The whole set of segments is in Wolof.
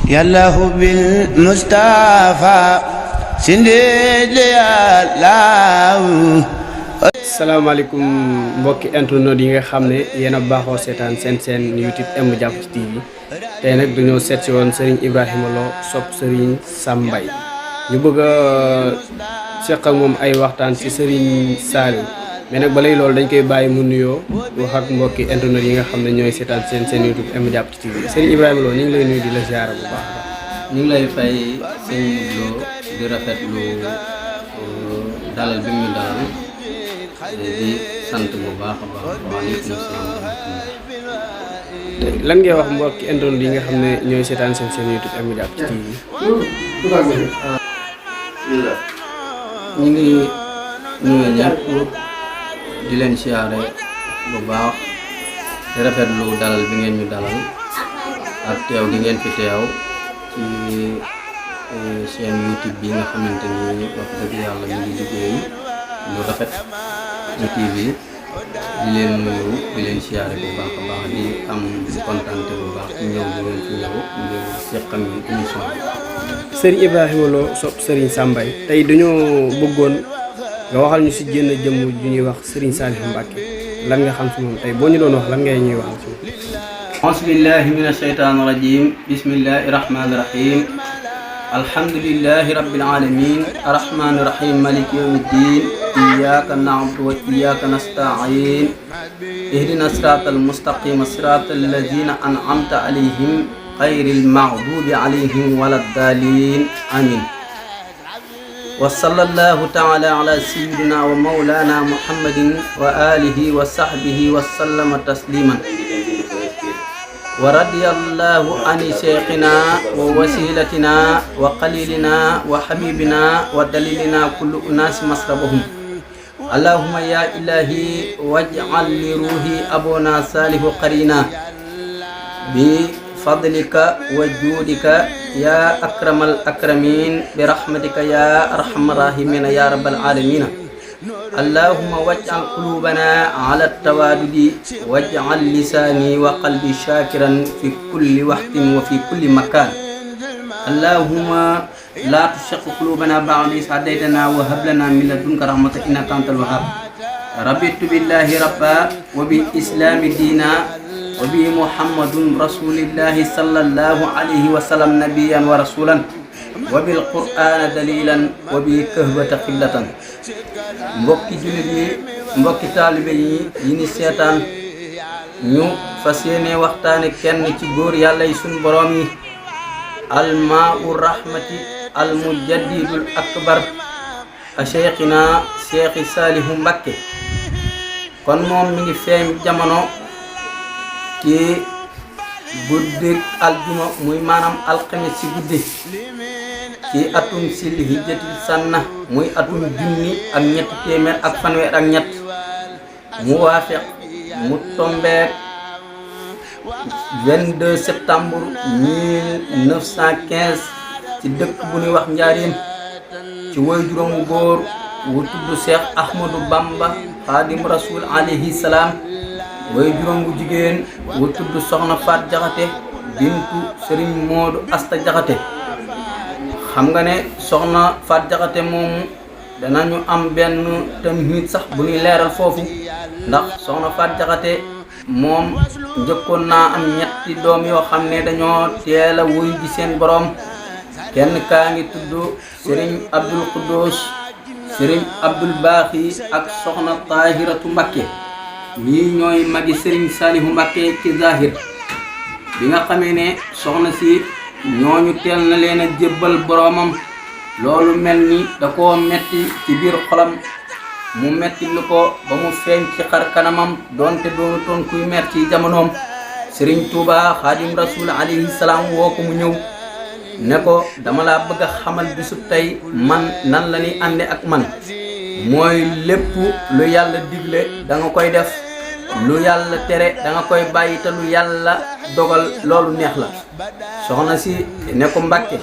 يالله بالمصطفى سندي يالله. salaamaaleykum mbokki internet yi nga xam ne yéen a baaxoo seetaan seen YouTube M Diap Ci TV tey nag dañoo seet si woon Serigne Ibrahima Lo sopp Serigne Sam Mbaye ñu bëgg a seq ak moom ay waxtaan ci Serigne Saliou mais nag balay loolu dañ koy bàyyi mu nuyoo wax ak mbokki internet yi nga xam ne ñooy seetaan seen YouTube M Diap Ci TV Serigne Ibrahima Lo ñu ngi lay nuyu di la ziar bu baax. ñu ngi lay fay sëñ Lo di rafetlu dalal bi ñu dalal di sant bu baax a baax. waaleykum salaam. lan ngay wax mbokki internet yi nga xam ne ñooy seetaan seen YouTube M Diap Ci TV. ñu ngi nuyu ñëpp di leen siyaare bu baax di rafetlu dalal bi ngeen ñu dalal ak teew gi ngeen fi teew ci seen YouTube bi nga xamante ni wax dëgg yàlla ñu ngi liggéey lu rafet ci TV di leen nuyu di leen siyaare bu baax a baax di am kontante bu baax ci ñëw bi ngeen fi ñëw ngir seq ak ñun émission bi. Serigne Ibrahima Lo sopp Serigne Sam Mbaye tey dañoo bëggoon nga waxal ñu ci génn jëmm ju ñuy wax Serigne Saliou Mbacké lan nga xam ci moom tey boo ñu doon wax lan ngay ñuy waxal ci moom. auzu billahi mina shaytaani rajim bismillahi rahmaani rahim alhamdulillahi rabbil alamin arrahmaani rahim maliki yawmi ddin iyyaka na'budu wa iyyaka nasta'in ihdina siratal mustaqim siratal ladzina an'amta alayhim ghayril maghdubi alayhim waladdallin amin wa sallallahu ta'ala ala sayyidina wa maulana muhammadin wa alihi wa sahbihi wa sallama tasliman wa radiyallahu ani shaykhina wa wasilatina wa qalilina wa habibina wa dalilina kullu unasi masrabahum allahumma ya ilahi waj'al li ruhi abuna salihu qarina bi fadlika wa judika ya akramal akramin bi rahmatika ya arhamar rahimin ya rabbal alamin allahumma waj'al qulubana ala tawadudi waj'al lisani wa qalbi shakiran fi kulli waqtin wa fi kulli makan allahumma la tushaq qulubana ba'da idh hadaytana wa hab lana min ladunka rahmatan innaka antal wahhab raditu billahi rabba wa bi islami dina wa bi muhammadun rasulillahi sallallahu alayhi wa sallam nabiyyan wa rasulan wa bil qur'ana dalilan wa bi kahwata xillatan mbokki jullit yi mbokki taalibe yi ni seetaan ñu fas yéene waxtaane kenn ci góor yàlla yi suñ boroom yi almaa'u rahmati almujaddidul akbar a cheikhina cheikhi Saliou Mbacké kon moom mi ngi feeñ jamono ci guddi aljuma muy maanaam alxames ci guddi ci atum sil hijjatil sanna muy atum junni ak ñetti téeméer ak fanweer ak ñett mu waafiq mu tombeek 22 septembre 1915 ci dëkk bu ñuy wax Njaaréem ci woy juróomu góor wu tudd Cheikh Ahmadou Bamba Xaadim Rasul alayhi salaam woy juróom bu jigéen wu tudd Soxna Faat Jaxate bintu Serigne Modou Asta Jaxate xam nga ne Soxna Faat Jaxate moomu danañu am benn tamhid sax bu ñuy leeral foofu ndax Soxna Faat Jaxate moom njëkkoon naa am ñetti doom yoo xam ne dañoo teel a wuy ji seen borom kenn kaa ngi tudd Serigne Abdul Quddus Serigne Abdul Baaxi ak Soxna Tahiratu Mbacké ñii ñooy magi Serigne Saliou Mbacké ci zahir bi nga xamee ne soxna si ñooñu teel na leen a jébbal boromam loolu mel ni da koo metti ci biir xolam mu metti lu ko ba mu feeñ ci xar kanamam doonte doonu toon kuy mer ci jamonoom Serigne Touba Xaadim Rasul alayhi salaam woo ko mu ñëw ne ko dama laa bëgg a xamal bisub tey man nan la ñuy ànde ak man mooy lépp lu yàlla digle da nga koy def lu yàlla tere da nga koy bàyyi te lu yàlla dogal loolu neex la soxna si ne ko Mbacké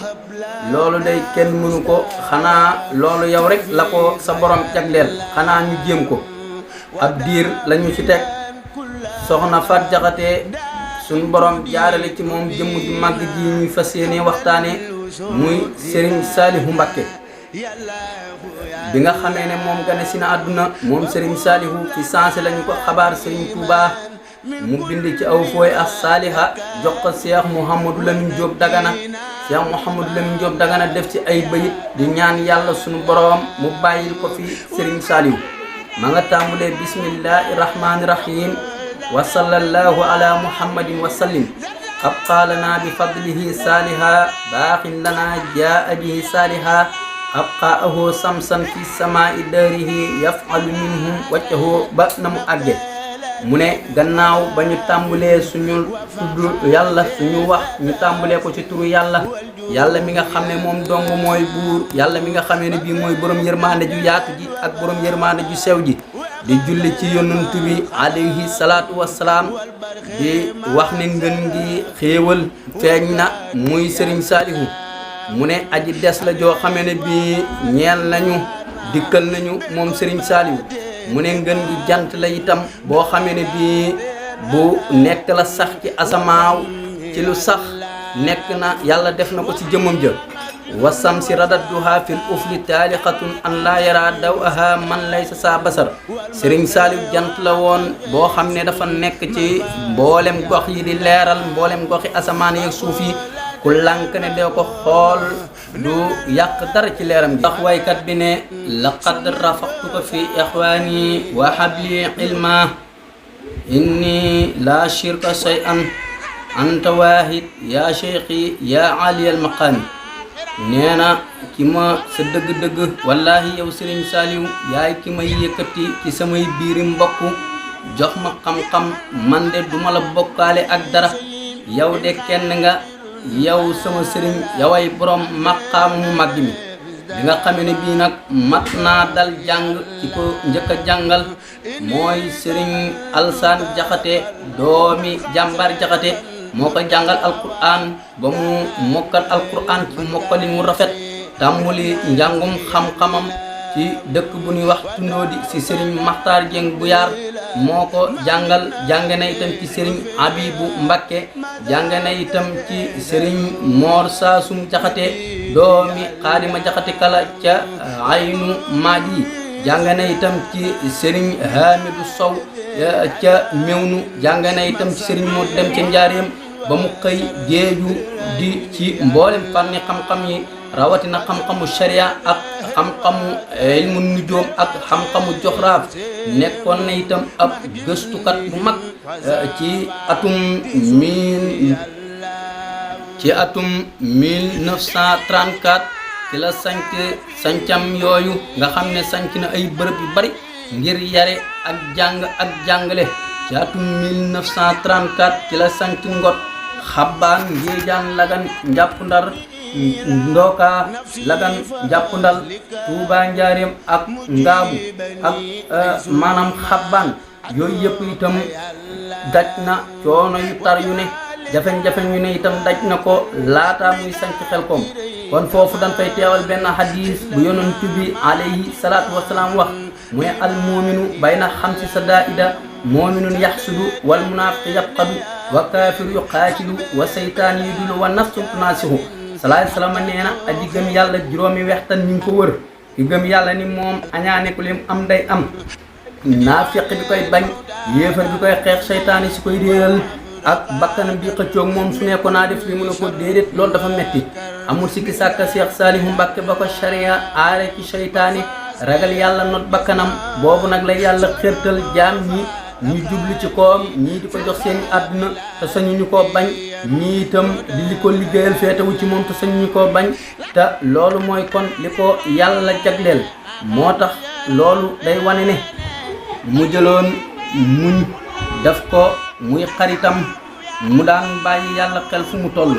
loolu day kenn mënu ko xanaa loolu yow rek la ko sa borom jagleel xanaa ñu jéem ko ab diir lañu ci teg Soxna Faat Jaxate suñ borom jaarale ci moom jëmm ju màgg ji ñuy fas yéene waxtaane muy Serigne Saliou Mbacké. bi nga xamee ne moom gane si na àdduna moom Serigne Saliou fi sensé lañu ko xabaar Serigne Touba mu bind ci aw fooy ak saaliha jox ko Cheikh Mouhamadou Lamine Diop Dagana. Cheikh Mouhamadou Lamine Diop Dagana def ci ay bayit di ñaan yàlla sunu borom mu bàyyil ko fi Serigne Saliou. ma nga tàmbulee bismillahi rahmani rahim wa sallallahu ala muhammadin wa sallim abqa lana bi fadlihi saliha baaxin lana jaa bihi saliha abqaahu samsan fi samaa'i daarihi yafalu minhum waccahu ba na mu àgge mu ne gannaaw ba ñu tàmbulee suñu tudd yàlla suñu wax ñu tàmbulee ko ci turu yàlla mi nga xam ne moom dong mooy buur yàlla mi nga xamee ne bii mooy borom yërmande ju yaatu ji ak borom yërmande ju sew ji di julli ci yonent bi alayhi salaatu wassalaam di wax ne ngën gi xéewal feeñ na muy Serigne Saliou mu ne aji des la joo xamee ne bii ñeel nañu dikkal nañu moom Serigne Saliou mu ne ngën gi jant la itam boo xamee ne bii bu nekk la sax ci asamaaw ci lu sax nekk na yàlla def na ko ci jëmmam jë wasam si radadduha fil ufli taaliqatun an laa yara daw aha man laysa sa basar Serigne Saliou jant la woon boo xam ne dafa nekk ci mboolem gox yi di leeral mboolem goxi asamaan yeeg suuf yi ku lànk ne doo ko xool du yàq dara ci leeram gi tax waykat bi ne laqad rafaqtuka fi ixwaani wa habli ilma inni la shirka shay'an anta waahid yaa cheikhi yaa aliyal maqaami nee na ki ma sa dëgg-dëgg wallahi yow Serigne Saliou yaay ki may yëkkati ci samay biiri mbokk jox ma xam-xam man de duma la bokkaale ak dara yow de kenn nga yow sama sëriñ yaway borom maqaam mu màgg mi bi nga xamee ne bii nag mat naa dal jàng ci ko njëkk a jàngal mooy Serigne Alsaan Jaxate doomi jàmbar Jaxate moo ko jàngal alquran ba mu mokkal alquran ci mokkali mu rafet tàmmuli njàngum xam-xamam ci dëkk bu ñuy wax Tundoodi si Serigne Maxtaar Jeng bu yaar moo ko jàngal jàng na itam ci Serigne Abibu Mbakke jàng na itam ci Serigne Mor Saasum Jaxate doomi Xaadima Jaxate kala ca Aynu Maadi jàng na itam ci Serigne Hamidou Sow ca Mewnu jàng na itam ci Serigne moo dem ca Njaareem ba mu xëy géeju di ci mboolem fànni xam-xam yi rawatina xam-xamu sharia ak xam-xamu ilmu nujoom ak xam-xamu joxraaf nekkoon na itam ab gëstukat bu mag ci atum 1934 ci la sancam yooyu nga xam ne sanc na ay bërëb yu bari ngir yare ak jàng ak jàngale ci atum 1934 ci la sanc Ngot Xabbaan Ngéejaan Lagan Njàpp Ndar Ndoka Lagan Njàpp Ndal Tuuba Njaareem ak Ngaabu ak maanaam Xabbaan yooyu yëpp itam daj na coono yu tar yu ne jafe-jafe yu ne itam daj na ko laata muy sanc Xelkom kon foofu dañ fay teewal benn hadis bu yonent bi alayhi salaatu wasalaam wax mooy al muuminu bayna xamsi sadaida muuminun yaxsudu wal munaafiqu yabqadu wa kaafiru yuqaatilu wa seytaan yudulu wa nafsu tunaasihu salaay salaama nee na aji gëm yàlla juróomi wextan ñu ngi ko wër ki gëm yàlla ni moom añaane ku lim am day am naafiq bi koy bañ yéefar bi koy xeex seytaane si koy réeral ak bakkanam bi xëccoog moom su ne ko naa def li mu ne ko déedéet loolu dafa metti amul sikki sàkka Cheikh Saliou Mbacké ba ko sharia aare ci seytaane ragal yàlla not bakkanam boobu nag la yàlla xërtal jaam ñi ñu jublu ci koom ñii di ko jox seen àdduna te sañu ñu koo bañ ñii itam di li ko liggéeyal feetewu ci moom te sañu ñu koo bañ te loolu mooy kon li ko yàlla jagleel moo tax loolu day wane ne mu jëloon muñ def ko muy xaritam mu daan bàyyi yàlla xel fu mu toll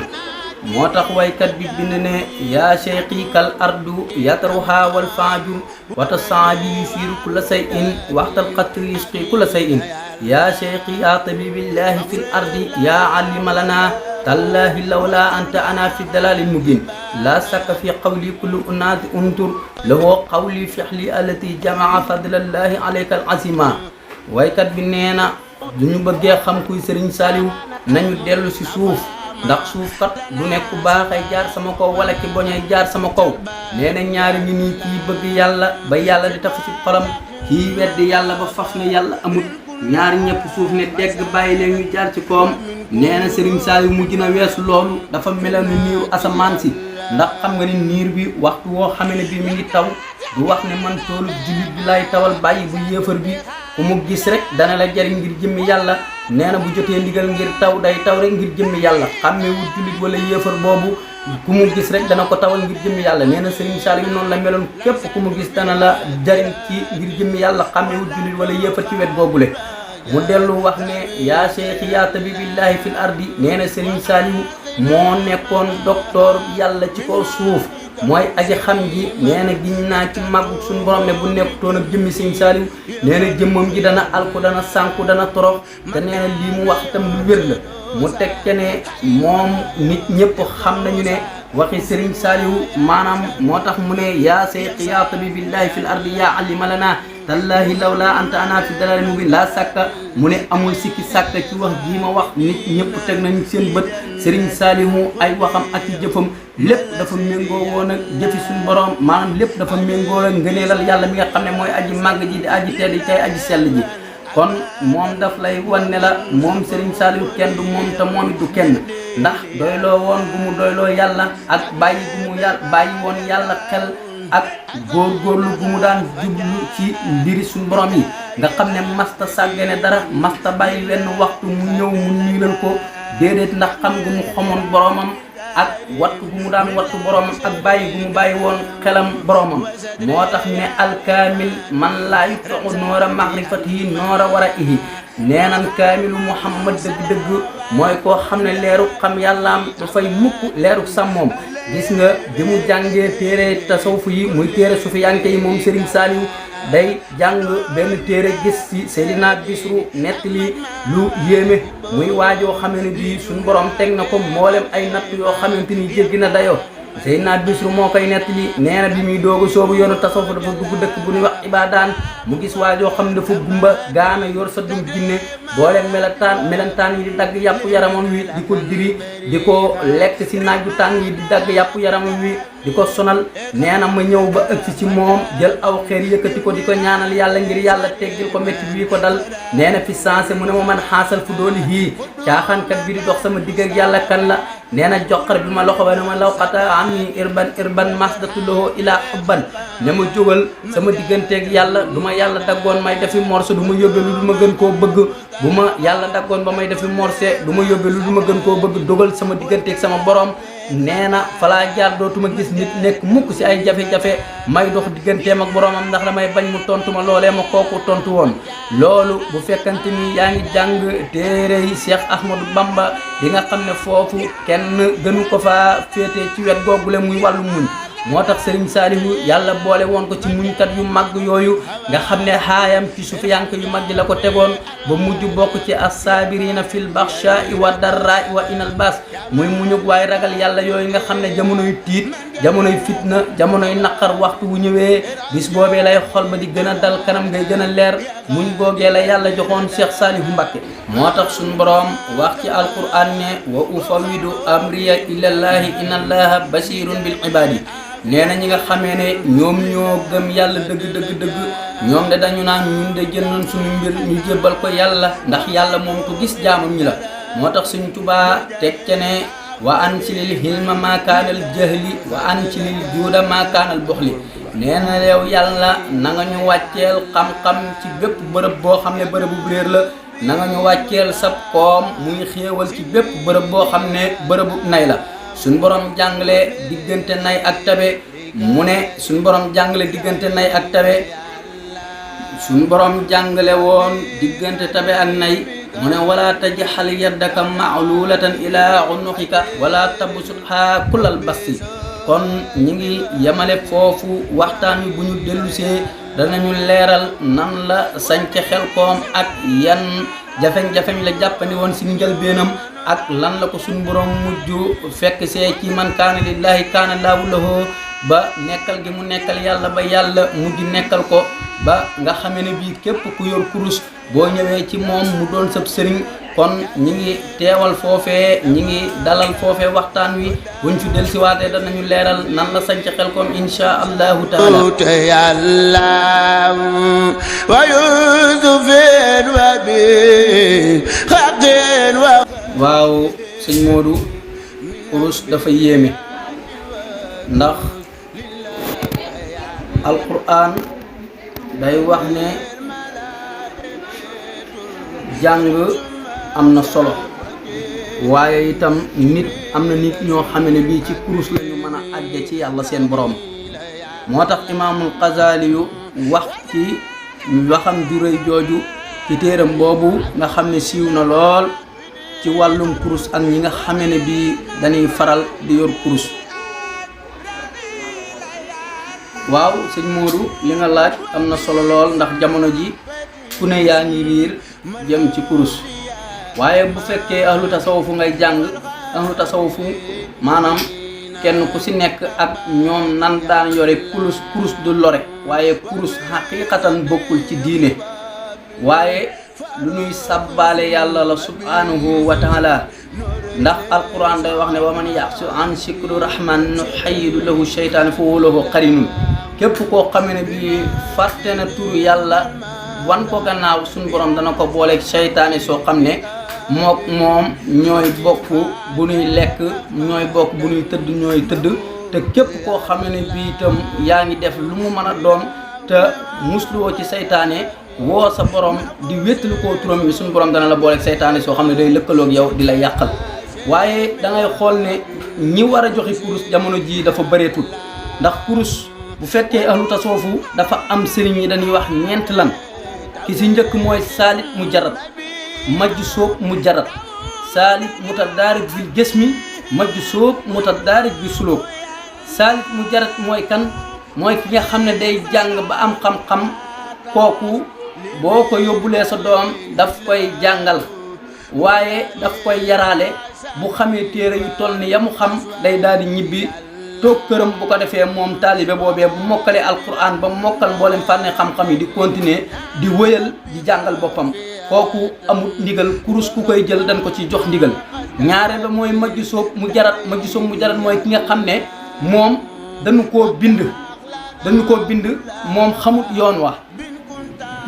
moo tax waykat bi bind ne yaa cheikhi kal ardu yatruha wal faajur wata saabi yusiru kulla say in waxtal xatri yusqi kulla say in yaa cheikhi yaa tabibillahi fil ardi yaa allima lana tallahi lawla anta ana fi dalalil mubin la sakka fi qawli kullu unaati untur lahu qawli fixli allati jamaa fadlallahi alayka al azima waykat bi nee na duñu bëggee xam kuy Serigne Saliou nañu dellu si suuf ndax suuf kat du nekk ku baaxay jaar sama kaw wala ki boñay jaar sama kaw nee na ñaari ngi nii kii bëgg yàlla ba yàlla di tafu ci xolam kii weddi yàlla ba faf ne yàlla amul ñaari ñëpp suuf ne dégg bàyyi leen ñu jaar ci koom nee na Serigne Saliou mujj na weesu loolu dafa meloon ni niiru asamaan si ndax xam nga ni niir bi waxtu woo xamee ne bii mi ngi taw du wax ne man toolu jullit bi lay tawal bàyyi bu yéefar bi ku mu gis rek dana la jariñ ngir jëmmi yàlla nee na bu jotee ndigal ngir taw day taw rek ngir jëmmi yàlla xàmmee wut jullit wala yéefar boobu ku mu gis rek dana ko tawal ngir jëmmi yàlla nee na Serigne Saliou noonu la meloon képp ku mu gis dana la jariñ ci ngir jëmmi yàlla xàmmee wut jullit wala yéefar ci wet boobule mu dellu wax ne yaa cheikh yaa tabibillahi fil ardi nee na Serigne Saliou moo nekkoon docteur yàlla ci kaw suuf mooy aji xam ji nee na giñ naa ci màggu suñu borom ne bu nekkutoon ak jëmmi Serigne Saliou nee na jëmmam ji dana alku dana sànku dana torox te nee na lii mu wax itam lu wér la mu teg ca ne moom nit ñëpp xam nañu ne waxi Serigne Saliou maanaam moo tax mu ne yaa cheikh yaa tabibillahi fil ardi yaa alima lana tallahi lawla anta ana fi dalal mubin laa sàkka mu ne amul sikki sàkka ci wax jii ma wax nit ñëpp teg nañu seen bët Serigne Saliou ay waxam ak ci jëfam lépp dafa méngoo woon ak jëfi suñu borom maanaam lépp dafa méngoo ak ngëneelal yàlla mi nga xam ne mooy aji màgg ji di aji tedd tey aji sell ji kon moom daf lay wan ne la moom Serigne Saliou kenn du moom te moom it du kenn ndax doyloo woon gu mu doyloo yàlla ak bàyyi gu mu bàyyi woon yàlla xel ak góorgóorlu gu mu daan jublu ci mbiri suñu borom yi nga xam ne masta sàggane dara masta bàyyi wenn waxtu mu ñëw mu niilal ko déedéet ndax xam gu mu xamoon boromam ak wattu gu mu daan wattu boromam ak bàyyi gu mu bàyyi woon xelam boromam moo tax ne alkaamil man laa yutfa'u noora mahrifatihi noora waraihi nee nan kaamilu Muhammad dëgg-dëgg mooy koo xam ne leeru xam yàllaam dafay mukk leeru sàmmoom gis nga bi mu jàngee téere tasawuf yi muy téere sufiyanke yi moom Serigne Saliou day jàng benn téere gis ci Seydina Bisru nettali lu yéeme muy waajoo xamee ne bii suñu borom teg na ko mboolem ay natt yoo xamante ni jéggi na dayoo Seydina Bisru moo koy nettali nee na bi muy doog a soobu yoonu tasawuf dafa dugg dëkk bu ñuy wax Ibadaan mu gis waajoo xam ne dafa gumba gaana yor sa dum jinne boole melentaan yi di dagg yàpp yaramam wi di ko diri di ko lekk ci naaju tàng yi di dagg yàpp yaramam wi di ko sonal nee na ma ñëw ba ëgsi ci moom jël aw xeer yëkkati ko di ko ñaanal yàlla ngir yàlla teggil ko métti bii ko dal nee na fi sensé mu ne ma man xaasal fu dooli hii caaxaankat bi di dox sama digg ak yàlla kan la nee na joxar bi ma loxo ba ne ma law xata am ni irban masdatuloo ilaa xubban ne ma jógal sama digganteeg yàlla du ma yàlla daggoon may defi morse du ma yóbbe lu du ma gën koo bëgg bu ma yàlla daggoon ba may defi morse du ma yóbbe lu du ma gën koo bëgg dogal sama digganteeg sama borom nee na falaa jaar dootuma gis nit nekk mukk ci ay jafe-jafe may dox digganteem ak boromam ndax damay bañ mu tontu ma loolee ma kooku tontu woon loolu bu fekkante ni yaa ngi jàng téere yi Cheikh Ahmadou Bamba di nga xam ne foofu kenn gënu ko fa féete ci wet googule muy wàllu muñ moo tax Serigne Saliou yàlla boole woon ko ci muñkat yu màgg yooyu nga xam ne xaayam ci sufiyank yu mag ji la ko tegoon ba mujj bokk ci as-saabirina fil baxsha'i wa darra'i wa inal baas muy muñug waaye ragal yàlla yooyu nga xam ne jamonoy tiit jamonoy fitna jamonoy naqar waxtu wu ñëwee bis boobee lay xol ba di gën a dal kanam ngay gën a leer muñ googee la yàlla joxoon Cheikh Saliou Mbacké moo tax suñu borom wax ci alquran ne wa ufawidu amriya ilallahi inna allaha basirun bil ibadi nee na ñi nga xamee ne ñoom ñoo gëm yàlla dëgg ñoom de dañu naan ñun de jël nañ suñu mbir ñu jébbal ko yàlla ndax yàlla moom ko gis jaamam ñi la moo tax suñ Tuubaa teg ca ne wa an ci lil hilma maakaanal jahli wa an ci lil juuda maakaanal boxli nee na yow yàlla na nga ñu wàcceel xam-xam ci bépp bërëb boo xam ne bërëbu réer la na nga ñu wàcceel sab koom muy xéewal ci bépp bërëb boo xam ne bërëbu nay la suñ borom jàngale diggante nay ak tabe mu ne suñ borom jàngale diggante nay ak tabe suñ borom jàngale woon diggante tabe ak nay mu ne wala tajxal yaddaka ma'lulatan ila unuqika wala tabsutha kullal basti kon ñi ngi yemale foofu waxtaan wi bu ñu dellusee danañu leeral nan la sañce Xelkom ak yan jafeñ-jafeñ la jàppandi woon si njëlbeenam ak lan la ko suñu borom mujj fekk see ci man kaana lillahi kaana laahu lahu ba nekkal gi mu nekkal yàlla ba yàlla mujj nekkal ko ba nga xamee ne bii képp ku yor kurus boo ñëwee ci moom mu doon sab sëriñ. kon ñi ngi teewal foofee ñi ngi dalal foofee waxtaan wi buñ fi del siwaatee danañu leeral nan la sañc Xelkom insha allahu taala wa yusufin wa bi xaqin wa waaw sëñ Modou kurus dafa yéeme ndax alquran day wax ne jàng am na solo waaye itam nit am na nit ñoo xam ne bii ci kurus la ñu mën a àgge ci yàlla seen borom moo tax imaamul Xasaali yu wax ci waxam ju rëy jooju ci téeram boobu nga xam ne siiw na lool ci wàllum kurus ak ñi nga xam ne bii dañuy faral di yor kurus. waaw sëñ Modou li nga laaj am na solo lool ndax jamono ji ku ne yaa ngi riir jëm ci kurus. waaye bu fekkee ahlu tasawufu ngay jàng ahlu tasawufu maanaam kenn ku si nekk ak ñoom nan daan yore kurus du lore waaye kurus xaqiiqatan bokkul ci diine waaye lu ñuy sàbbaale yàlla la subhanahu wa taala ndax alquran day wax ne wa man yaxsu an sikru rahman nuxayidu lahu sheytaan fa huwa lahu qarinun képp koo xamee ne bi fàtte na turu yàlla wan ko gannaaw suñu borom dana ko booleeg seytaane soo xam ne mook moom ñooy bokk bu ñuy lekk ñooy bokk bu ñuy tëdd ñooy tëdd te képp koo xam ne bii itam yaa ngi def lu mu mën a doon te musluwoo ci seytaane woo sa borom di wéttalu koo turam bi suñu borom dana la booleeg seytaane soo xam ne day lëkkaloog yow di la yàqal waaye da ngay xool ne ñi war a joxe kurus jamono jii dafa bëreetul ndax kurus bu fekkee ahlu tasawufu dafa am sëriñ yi dañuy wax ñeent lan ki si njëkk mooy saalit mu jarat majju soob mu jarat saalit mutadaarik bil jismi majju soob mutadaarik bi sulóob saalit mu jarat mooy kan mooy ki nga xam ne day jàng ba am xam-xam kooku boo ko yóbbulee sa doom daf koy jàngal waaye daf koy yaraale bu xamee téere yu toll ni ya mu xam day daal di ñibbi toog këram bu ko defee moom taalibe boobee bu mokkalee alquran ba mokkal mboolem fànne xam-xam yi di continuer di wëyal di jàngal boppam kooku amul ndigal kurus ku koy jël dañ ko ci jox ndigal ñaareel ba mooy majju soob mu jarat mooy ki nga xam ne moom dañu koo bind moom xamut yoon wa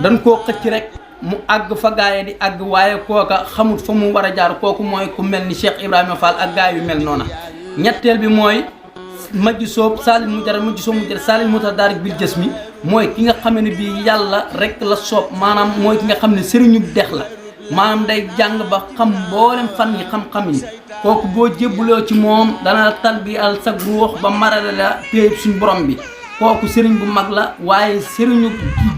dañ koo xëcc rek mu àgg fa gaaye di àgg waaye kooka xamut fa mu war a jaar kooku mooy ku mel ni Cheikh Ibrahima Fall ak gaay yu mel noona ñetteel bi mooy majju soob saalit mu jarat saalit mutadaarik bil jismi mooy ki nga xam ne bii yàlla rek la soob maanaam mooy ki nga xam ne sëriñu dex la maanaam day jàng ba xam mboolem fan yi xam-xam yi kooku boo jébbuloo ci moom dana talbi al sag ruux ba marale la péeb suñ borom bi kooku sëriñ bu mag la waaye sëriñu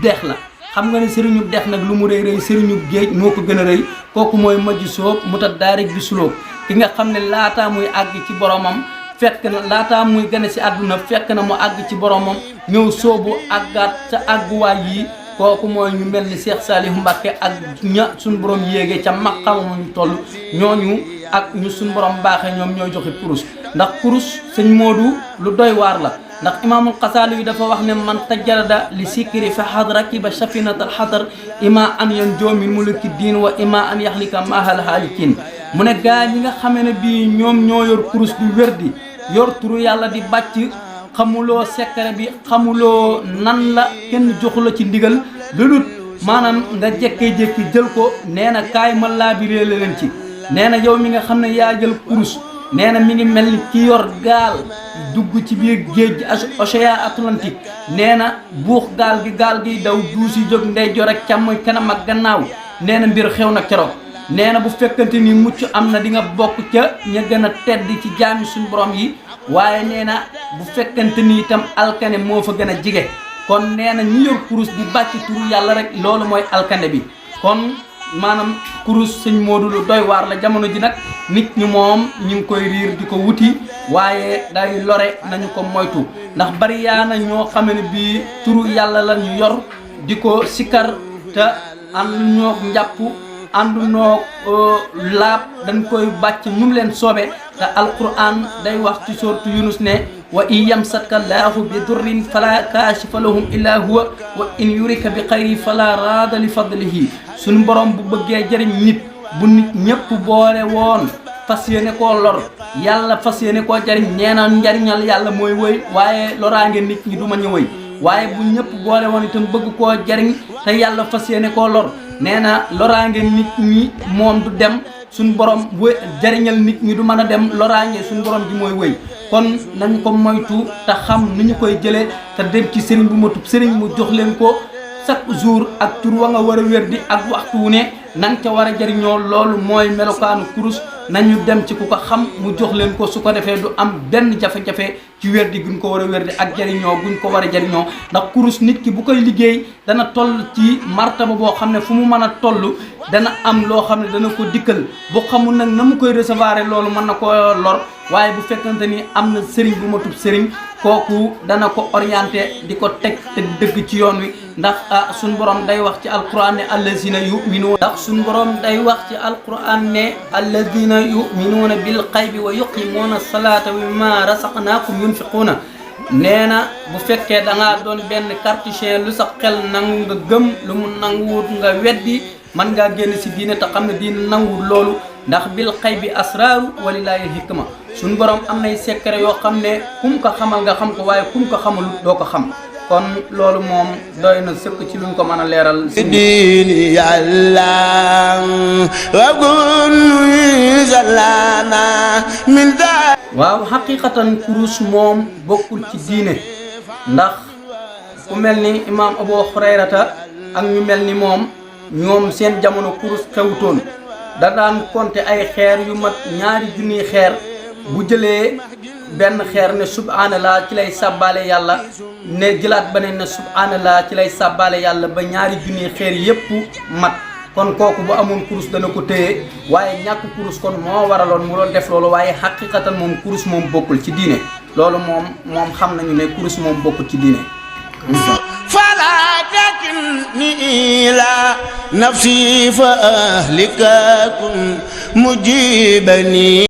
dex la xam nga ne sëriñu dex nag lu mu rëy rëy sëriñu géej moo ko gën a rëy kooku mooy majju soob mutadaarik bi sulóob ki nga xam ne laataa muy àgg ci boromam fekk na laataa muy gën a si àdduna fekk na mu àgg ci boromam ñëw soobu àggaat ca àgguwaay yi kooku mooy ñu mel ni Cheikh Saliou Mbacké ak ña suñu borom yéegee ca maqam ñu toll ñooñu ak ñu suñu borom baaxee ñoom ñooy joxe kurus ndax kurus sëñ Modou lu doy waar la ndax imaamul Xasaali yi dafa wax ne man tajarada li sikri fa xad rakiba safinat al xatar ima an yan joomin mulki diin wa ima an yaxlika mahal haalikin mu ne gaa ñi nga xamee ne bii ñoom ñoo yor kurus du wér di yor turu yàlla di bàcc xamuloo secret bi xamuloo nan la kenn joxu la ci ndigal lu dul maanaam nga jékkee-jékki jël ko nee na kaay ma laabiree la leen ci nee na yow mi nga xam ne yaa jël kurus nee na mi ngi mel ni ki yor gaal dugg ci biir géej gi océan Atlantique nee na buux gaal gi daw duusi jóg ndeyjoor ak càmmoñ kanam ak gannaaw nee na mbir xew na keroog nee na bu fekkante ni mucc am na di nga bokk ca ña gën a tedd ci jaami suñu borom yi waaye nee na bu fekkante ni itam alkane moo fa gën a jige kon nee na ñi yor kurus di bàcc turu yàlla rek loolu mooy alkane bi kon maanaam kurus sëñ Modou lu doy waar la jamono ji nag nit ñi moom ñu ngi koy riir di ko wuti waaye day lore nañu ko moytu ndax bari yaa na ñoo xam ne bii turu yàlla la ñu yor di ko sikar te ànd ñoo njàpp àndu noo laab dañ koy bàcc ñu leen soobe te alquran day wax ci sourate Yunus ne wa in yamsatka llaahu bi durrin fala kaashifa lahum illa huwa wa in yurika bi xayri fala raada li fadlihi suñu borom bu bëggee jëriñ nit bu nit ñëpp boole woon fas yéene koo lor yàlla fas yéene koo jëriñ nee na njariñal yàlla mooy wëy waaye loraange nit ñi du ma ñu wëy waaye bu ñëpp boole woon itam bëgg koo jëriñ te yàlla fas yéene koo lor nee na loraange nit ñi moom du dem suñ borom jëriñal nit ñi du mën a dem loraange suñ borom ji mooy wëy kon nañ ko moytu te xam ni ñu koy jëlee te dem ci sëriñ bu matub sëriñ mu jox leen ko chaque jour ak tur wa nga war a wér di ak waxtu wu ne nang ca war a jëriñoo loolu mooy melokaanu kurus nañu dem ci ku ko xam mu jox leen ko su ko defee du am benn jafe-jafe ci wér di guñ ko war a wér di ak jëriñoo guñ ko war a jëriñoo ndax kurus nit ki bu koy liggéey dana toll ci martaba boo xam ne fu mu mën a toll dana am loo xam ne dana ko dikkal bu xamul nag na mu koy recevoir loolu mën na ko lor waaye bu fekkante ni am na sëriñ bu matub sëriñ kooku dana ko orienté di ko teg te dëgg ci yoon wi ndax suñ borom day wax ci alquran ne allazina yuminuuna ndax suñ borom day wax ci alquran ne allazina yuminuuna bil xaybi wa yuqimuuna salata wa mimma rasaqnaakum yunfiquuna nee na bu fekkee da ngaa doon benn cartouchen lu sa xel nangu nga gëm lu mu nanguwut nga weddi man ngaa génn si diine te xam ne diine nanguwut loolu ndax bil xaybi asraaru walillaahi hikma suñ borom am nay secret yoo xam ne kum ko xamal nga xam ko waaye kum ko xamal doo ko xam kon loolu moom doy na sëkk ci luñ ko mën a leeral diini yàlla wa gun zalana min da waaw xaqiqatan kurus moom bokkul ci diine ndax ku mel ni imaam Abu Hurayrata ak ñu mel ni moom ñoom seen jamono kurus xewutoon da daan compter ay xeer yu mat 2,000 xeer bu jëlee benn xeer ne subhanallah ci lay sàbbaale yàlla ne jëlaat beneen ne subhanallah ci lay sàbbaale yàlla ba 2,000 xeer yépp mat kon kooku bu amoon kurus dana ko téye waaye ñàkk kurus kon moo waraloon mu doon def loolu waaye xaqiqatan moom kurus moom bokkul ci diine loolu moom xam nañu ne kurus moom bokkul ci diine fala takilni ila nafsi fa ahlika kun mujibani